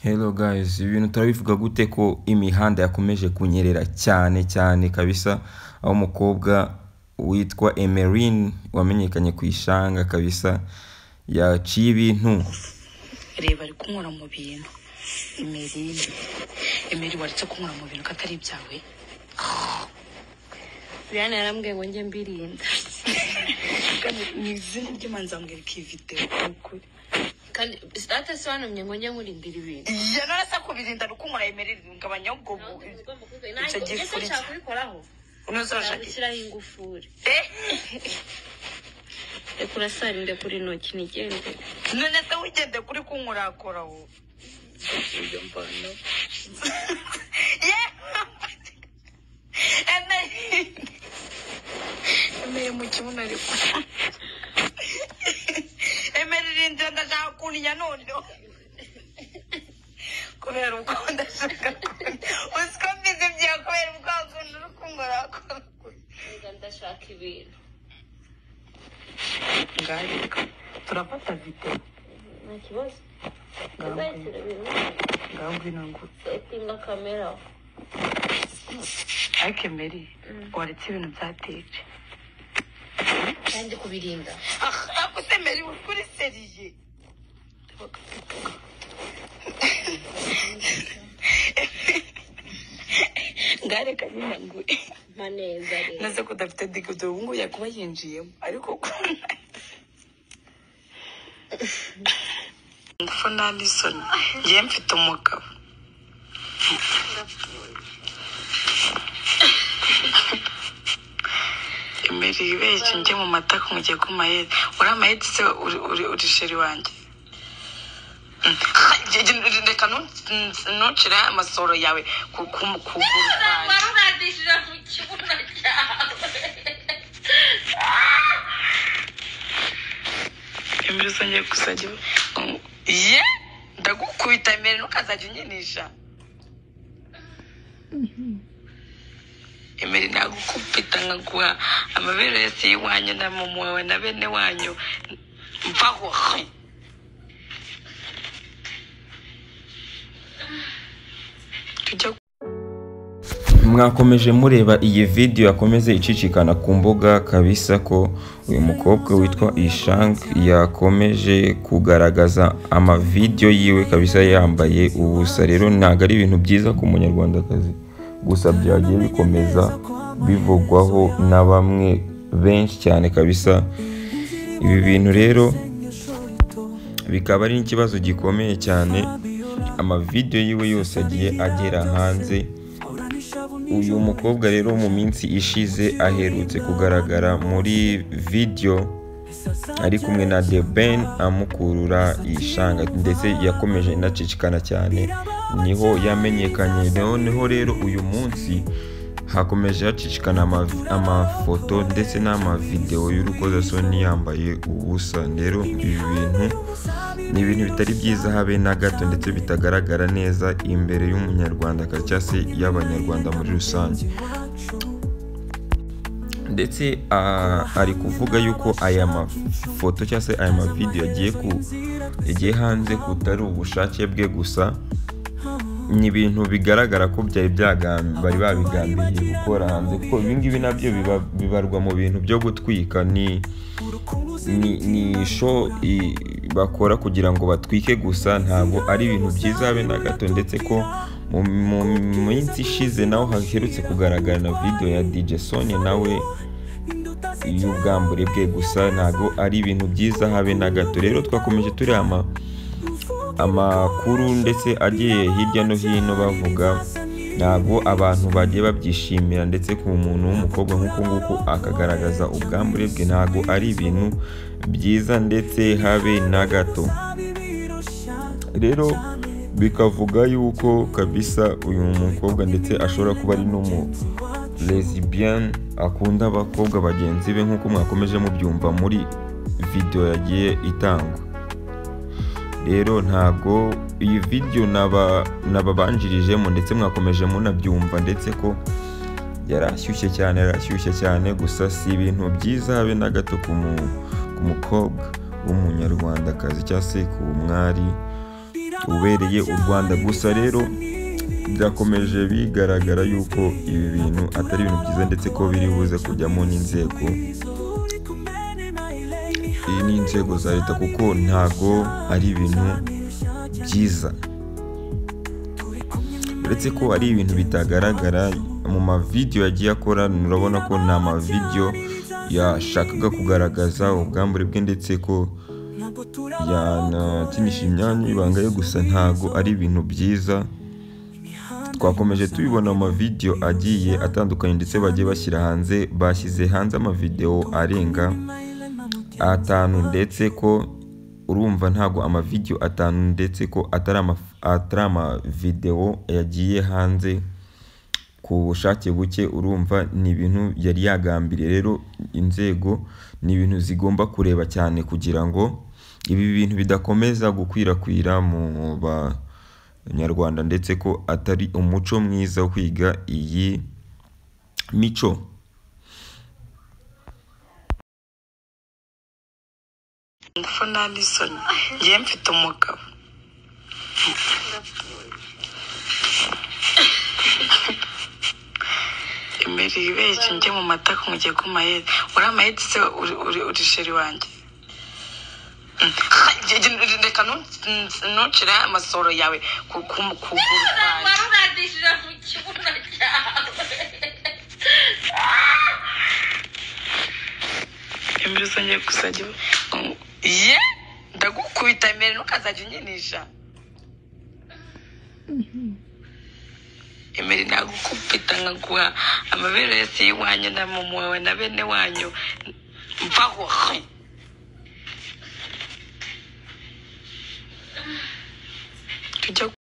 Hello guys, ibintu turabivuga gute ko imihanda yakomeje kunyerera cyane cyane kabisa, aho umukobwa witwa Emeline wamenyekanye ku ishanga kabisa yaciye ibintu. Reba ari kunkura mu bintu. Emeline, Emeline waretse kunkura mu bintu katari ibyawe. Brian yarambwiye ngo njye mbirinda. Kandi ni izina ry'Imana nzamwereka iyi video ukuri. Kandi data se wantumye ngo njye nkurindira ibintu. Ya none se kubirinda rukunkura Emeline ngabanya ubwo icyo gifuri kubikoraho. Unozorashaka gushyiraho ingufuri. Reka urasarinde kuri intoki nigende. None se wigende kuri kunkurakora wowe. Ibyo mbona. Emere mu kibuno ariko. Emere rindira ndashaka kunnya noneho. Kubera uko ndashaka kunnya. Uziko mbizi bya kubera uko ukuntu uri kunkorakora. Ndashaka ibintu. Ngareka. Turafata video. Nta kibazo. Ngaho ngwino ngo. Setinga kamera. Ariko Emeri waretse ibintu byateje. Kandi kubirinda. Ariko se Emeri uri seriye. Ngareka nyine ngo maneza rero. Naze ko udafite digodo ubu ngubu yakuba yinjiyemo ariko ngufu nta n'isoni ngiye mfite umugabo. Emeri ibeshye njye mu matako mugiye ku mayedi. Uri amayedi se uri sheri wanjye. Reka ntucire amasoro yawe ku kuguru kwanjye. Warunadishije mu kibuno cyawe. Emeri uzongeye kuzajya ye ndagukubita Emeri ntukazajya unyinisha. Emeri nagukubita nkaguha amabere yose y'iwanyu na mama wawe na bene wanyu mvaho. Mwakomeje mureba iyi video yakomeze icicikana ku mbuga kabisa ko uyu mukobwa witwa Ishang yakomeje kugaragaza ama video yiwe kabisa yambaye ubusa. Rero ntago ari ibintu byiza ku munyarwandakazi, gusa byagiye bikomeza bivugwaho na bamwe benshi cyane kabisa. Ibi bintu rero bikaba ari ikibazo gikomeye cyane. Ama video yiwe yose agiye agera hanze. Uyu mukobwa rero mu minsi ishize aherutse kugaragara muri video ari kumwe na The Ben amukurura ishanga, ndetse yakomeje inacicikana cyane, niho yamenyekanye. Noneho rero uyu munsi hakomeje hacicikana amafoto ndetse n'amavideo y'urukozasoni yambaye ubusa. Rero ibi bintu ni ibintu bitari byiza habe na gato, ndetse bitagaragara neza imbere y'umunyarwanda cyangwa se y'abanyarwanda muri rusange. Ndetse ari kuvuga yuko aya mafoto cyangwa se aya mavideo yagiye hanze kutari ubushake bwe gusa, ni ibintu bigaragara ko byari bari babigambiriye gukora hanze, kuko ibi ngibi nabyo bibarwa mu bintu byo gutwika. Ni show bakora kugira ngo batwike gusa, ntabwo ari ibintu byiza habe na gato. Ndetse ko mu minsi ishize naho haherutse kugaragara na video ya DJ Sonia nawe y'ubwambure bwe gusa, ntabwo ari ibintu byiza habe na gato. Rero twakomeje turi amakuru ndetse agiye hirya no hino bavuga, ntabwo abantu bagiye babyishimira, ndetse ku muntu w'umukobwa nk'uko nguko akagaragaza ubwambure bwe ntabwo ari ibintu byiza ndetse habe na gato. Rero bikavuga yuko kabisa uyu mukobwa ndetse ashobora kuba ari n'umu lesbian akunda abakobwa bagenzi be nk'uko mwakomeje mubyumva muri video yagiye itangwa. Rero ntabwo iyi video nababanjirijemo ndetse mwakomeje munabyumva, ndetse ko yarashyushye cyane, gusa si ibintu byiza habe na gato ku mukobwa w'umunyarwandakazi cyangwa se ku mwari ubereye u Rwanda. Gusa rero byakomeje bigaragara yuko ibi bintu atari ibintu byiza, ndetse ko biri buze kujyamo n'inzego, iyi ni inzego za leta, kuko ntago ari ibintu byiza. Uretse ko ari ibintu bitagaragara mu mavidewo yagiye akora, urabona ko nta mavidewo yashakaga kugaragaza ubwambure bwe, ndetse ko yanakinisha imyanya y'ibanga ye, gusa ntago ari ibintu byiza. Twakomeje tubibona mu mavidewo agiye atandukanye, ndetse bagiye bashyira hanze, bashyize hanze amavidewo arenga 5, ndetse ko urumva ntago amavidewo 5, ndetse ko atari amavidewo yagiye hanze ku bushake buke, urumva ni ibintu yari yagambiriye. Rero inzego ni ibintu zigomba kureba cyane kugira ngo ibi bintu bidakomeza gukwirakwira mu banyarwanda, ndetse ko atari umuco mwiza wo kwiga iyi mico. Ngufu nta n'isoni, ngiye mfite umugabo. Emeri ibeshye njye mu matako ngiye ku mayedi, uri amayedi se uri sheri wanjye. Reka ntucire amasoro yawe ku kuguru kwanjye. Warunadishije mu kibuno cyawe. Emeri uzongeye kuzajya ye ndagukubita Emeri, ntukazajya unyinisha. Emeri nagukubita nkaguha amabere yose y'iwanyu na mama wawe na bene wanyu, mvaho. Tujya